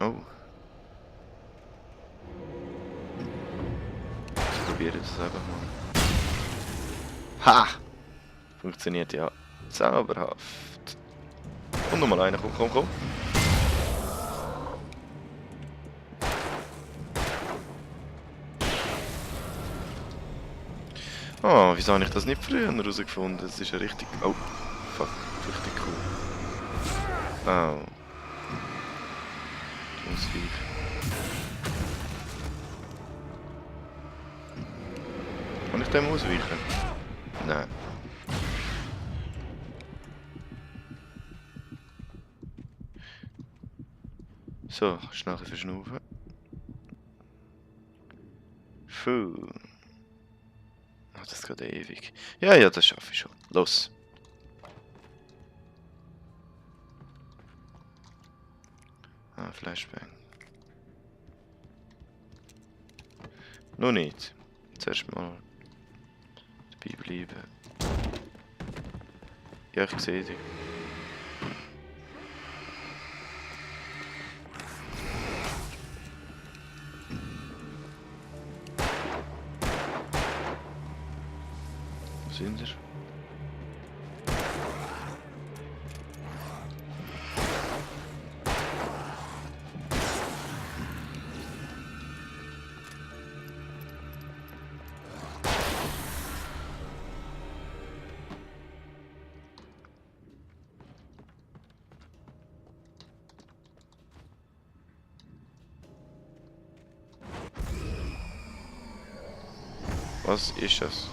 Oh. Ich probiere das einfach mal. Ha! Funktioniert ja zauberhaft. Und nochmal einer, komm, komm, komm. Ah, wieso habe ich das nicht früher herausgefunden? Das ist ja richtig... Oh, fuck, richtig cool. Oh. Dummes Viech. Kann ich dem ausweichen? Nein. So, schnell verschnaufen. Puh. Oh, das geht ewig. Ja, ja, das schaffe ich schon. Los. Ah, Flashbang. Noch nicht. Zuerst mal dabei bleiben. Ja, ich sehe dich. Wo sind wir? Was ist das?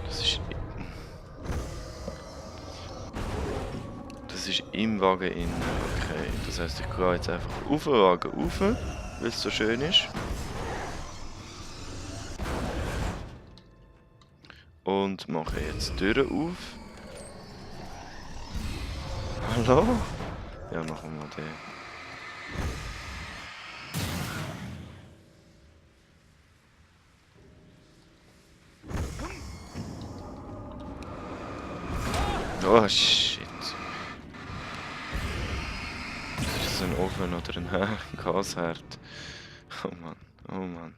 Das ist... Das ist im Wagen innen. Okay, das heisst, ich gehe jetzt einfach auf den Wagen rauf, weil es so schön ist. Und mache jetzt die Türe auf. Hallo? Ja, machen wir mal den. Oh shit. Ist das ein Ofen oder ein Gasherd? Oh Mann, oh Mann.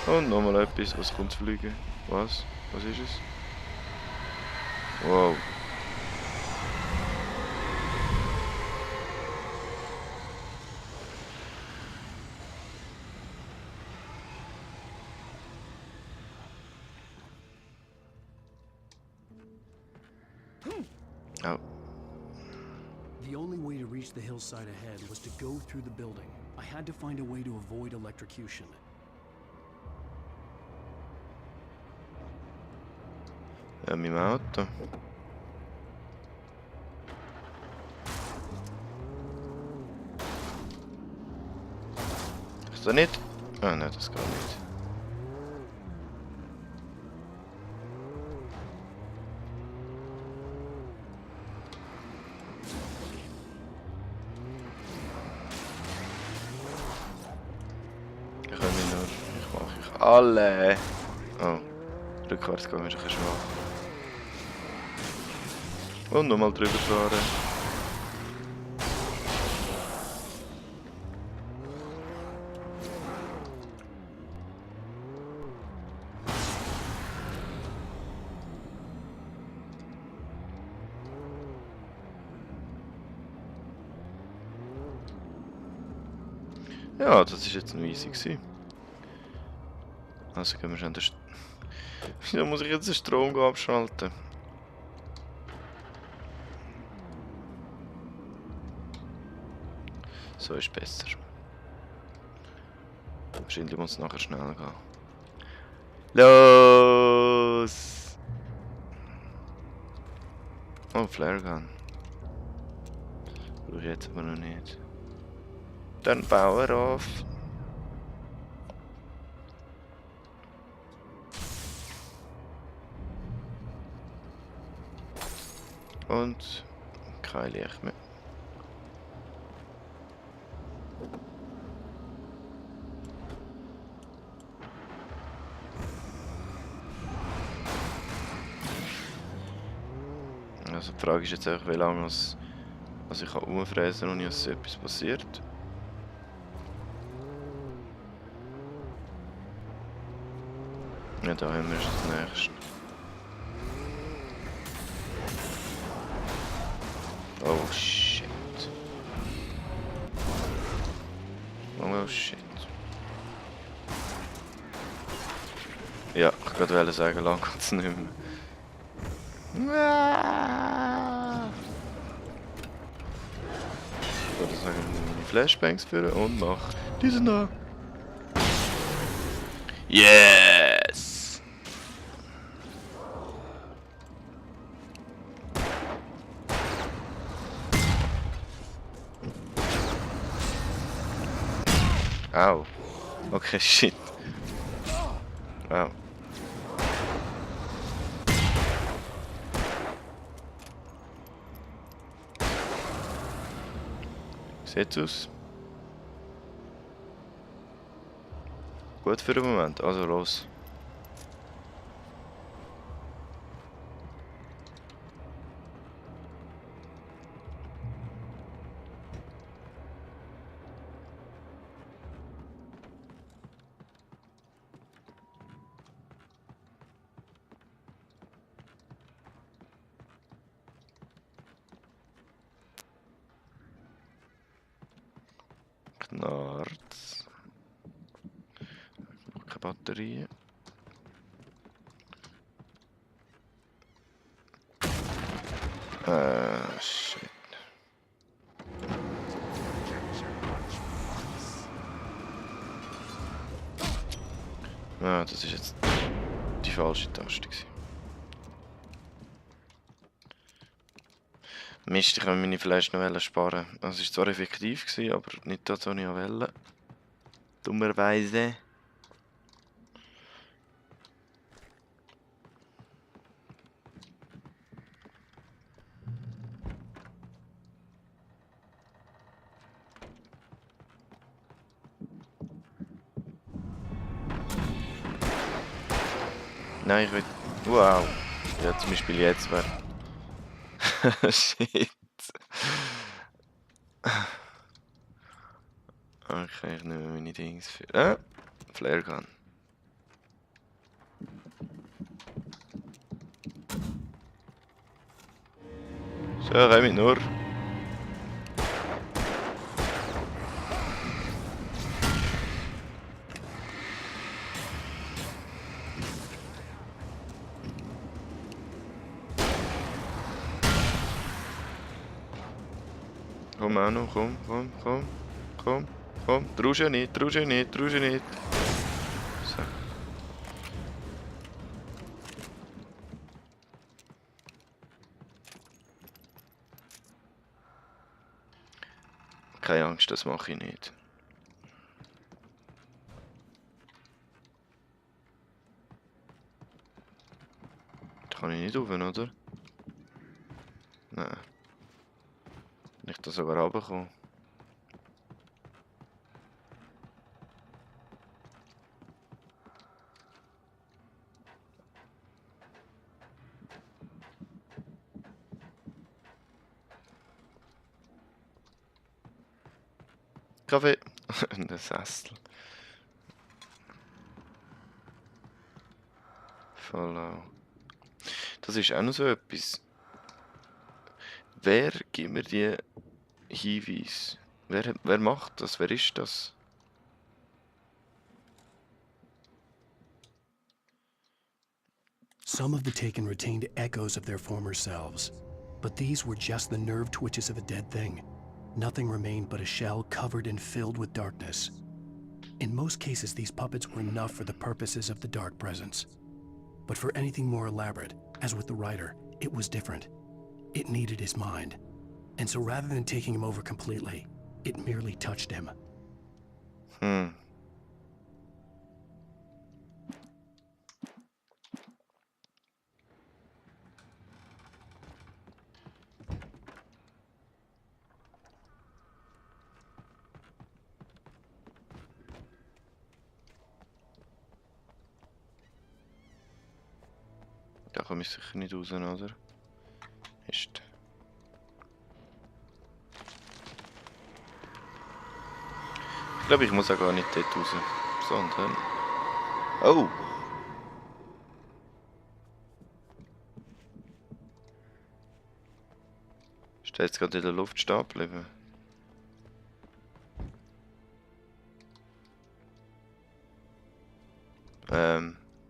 Und nochmal etwas, was kommt fliegen? Was? Was ist es? Wow. Oh. The only way to reach the hillside ahead was to go through the building. I had to find a way to avoid electrocution. Ja, mit dem Auto. Ist das nicht? Ah, nein, das geht nicht. Ich kann mich nur. Ich mache ich alle. Oh. Rückwärts gehen wir ein bisschen schwach. Und nochmal drüber fahren. Ja, das ist jetzt noch easy gewesen. Also gehen wir schon den Wieso muss ich jetzt den Strom abschalten? So ist besser. Wahrscheinlich muss es nachher schnell gehen. Los! Oh, Flare Gun. Brauche ich jetzt aber noch nicht. Dann Power auf. Und kein Licht mehr. Die Frage ist jetzt einfach, wie lange ich kann rumfräsen und nicht, dass etwas passiert. Ja, da haben wir das nächste. Oh shit. Oh shit. Ja, ich wollte gerade sagen, lang geht's nicht mehr. Ich würde sagen, ich nehme meine Flashbangs führen und mach diesen da. Yes! Au. Okay, shit. Wow. Sieht's aus? Gut für den Moment, also los. Knarz. Keine Batterie. Shit. Ah, das ist jetzt die falsche Taste gewesen. Mist, ich kann meine Fleisch noch sparen. Also, es war zwar effektiv gewesen, aber nicht das, was ich wollte. Dummerweise. Nein, ich will. Wow. Ja, zum Beispiel jetzt wäre. Shit. Okay, ich nehme meine Dings für. Flare Gun. So, komm mit nur. Komm, Manu, komm. Traust ja nicht. So. Keine Angst, das mache ich nicht. Da kann ich nicht rauf, oder? Nein. Nicht da sogar runterkommen. Kaffee. Der Sessel. Follow. Das ist auch noch so etwas. Wer gibt mir die Hinweise? Wer macht das? Wer ist das? Some of the Taken retained echoes of their former selves, but these were just the nerve twitches of a dead thing. Nothing remained but a shell covered and filled with darkness. In most cases, these puppets were enough for the purposes of the Dark Presence. But for anything more elaborate, as with the writer, it was different. It needed his mind. And so rather than taking him over completely, it merely touched him. Da komme ich sicher nicht raus, oder? Ist. Ich glaube, ich muss auch gar nicht dort raus. Sondern... Oh! Ist der jetzt gerade in der Luft stehen geblieben?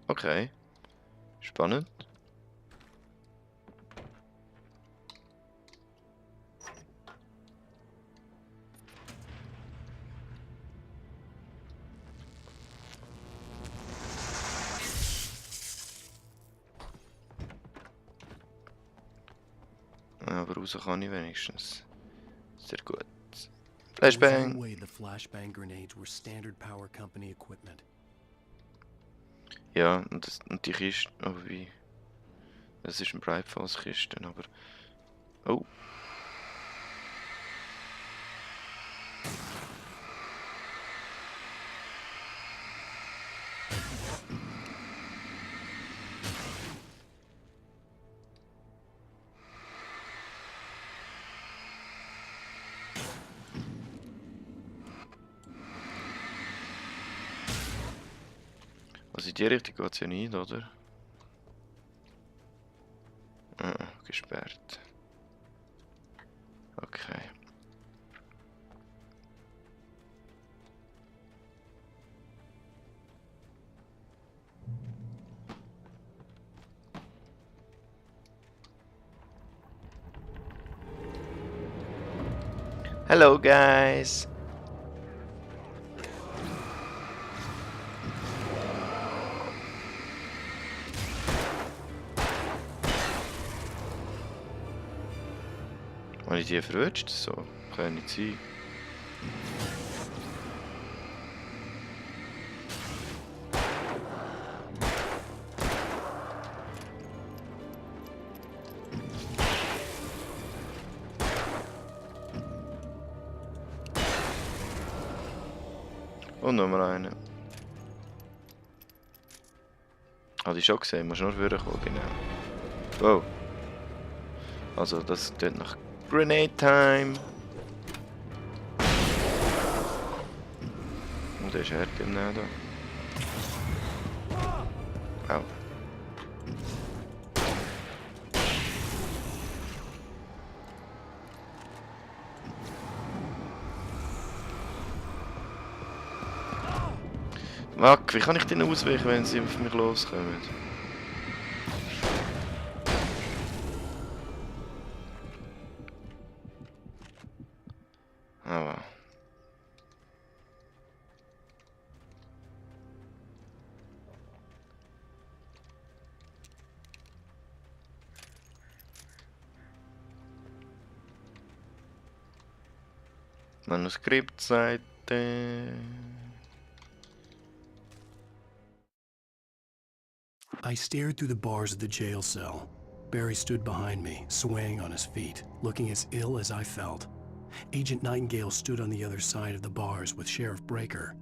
Okay. Spannend. Aber raus kann ich wenigstens. Sehr gut. It was Flashbang! one way the flashbang grenades were standard power company equipment. Ja, und die Kiste... Oh, wie... Das ist ein Brightfalls-Kiste, aber... Oh! Also in die Richtung geht es ja nicht, oder? Gesperrt. Okay. Hello guys! Habe ich die verwünscht? So, kann ja nicht sein. Und Nummer eine. Habe ich schon gesehen, muss nur vorkommen, genau. Wow. Also das tut nach Grenade Time. Und der ist hart im Nähen. Au. Wack, wie kann ich denn ausweichen, wenn sie auf mich loskommen? Aber. Manuskriptseite. I stared through the bars of the jail cell. Barry stood behind me, swaying on his feet, looking as ill as I felt. Agent Nightingale stood on the other side of the bars with Sheriff Breaker.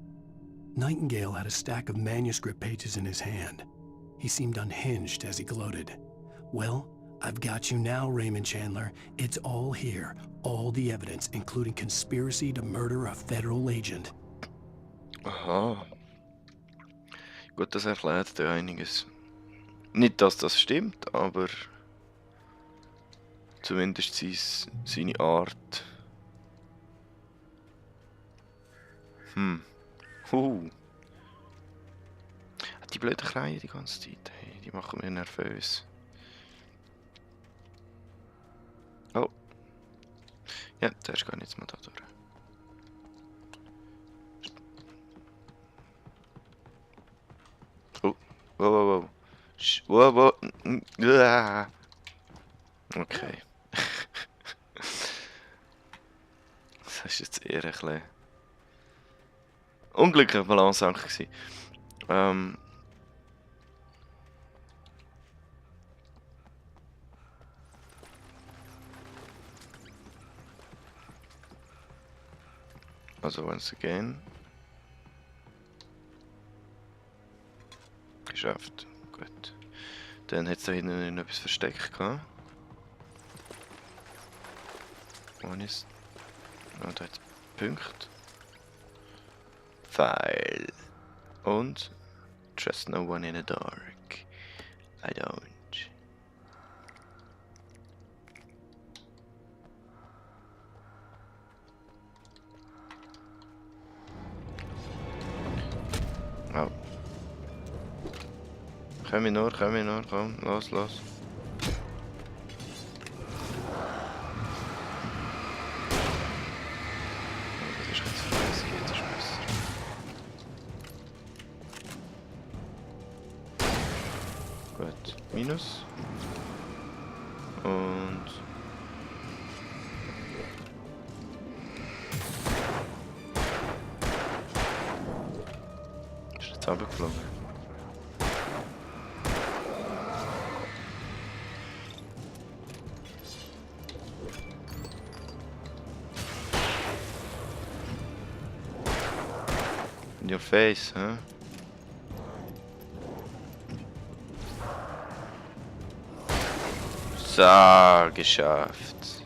Nightingale had a stack of manuscript pages in his hand. He seemed unhinged as he gloated. Well, I've got you now, Raymond Chandler. It's all here. All the evidence, including conspiracy to murder a federal agent. Aha. Gut, das erklärt ja einiges. Nicht, dass das stimmt, aber zumindest seine Art. Die blöden Kreien die ganze Zeit, hey, die machen mich nervös. Oh. Ja, der ist gar nichts mehr da durch. Oh, wow, wow, wow. Wow, wow. Okay. Das ist jetzt eher ein bisschen unglücklicher Balanceakt gewesen. Also once again. Geschafft. Gut. Dann hat es da hinten noch etwas versteckt gehabt. Wo ist... Oh, da hat es Punkte. Pfeil. Und trust no one in the dark. I don't. Oh. Komm nur, komm, los. Das ist jetzt fleißig, jetzt ist besser. Gut, Minus. Und... Ist jetzt runtergeflogen. In your face, hä? So, geschafft.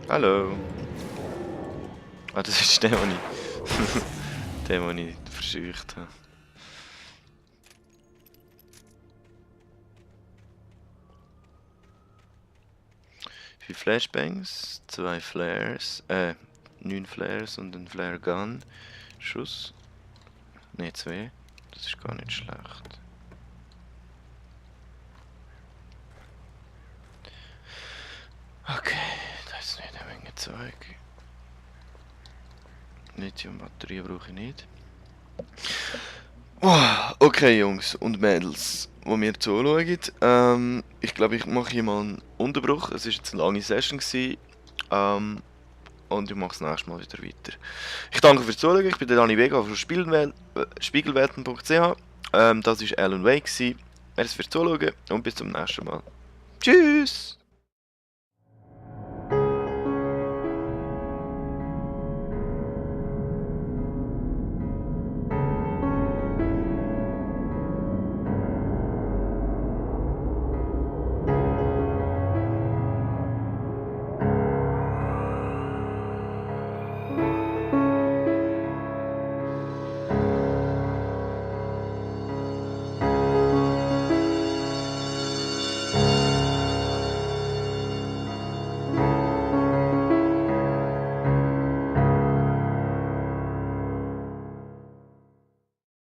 Hallo. Ah, das ist der, den ich... den ich verscheucht habe. Vier Flashbangs, 2 Flares, 9 Flares und ein Flare Gun. Schuss. Ne, 2. Das ist gar nicht schlecht. Okay, das ist nicht eine Menge Zeug. Lithium-Batterie brauche ich nicht. Oh, okay, Jungs und Mädels, die mir zuschauen. Ich glaube, ich mache hier mal einen Unterbruch. Es war jetzt eine lange Session. Und ich mache das nächste Mal wieder weiter. Ich danke fürs Zuschauen. Ich bin der Dani Vega von Spiegelwelten.ch. Das war Alan Wake. Merci fürs Zuschauen und bis zum nächsten Mal. Tschüss!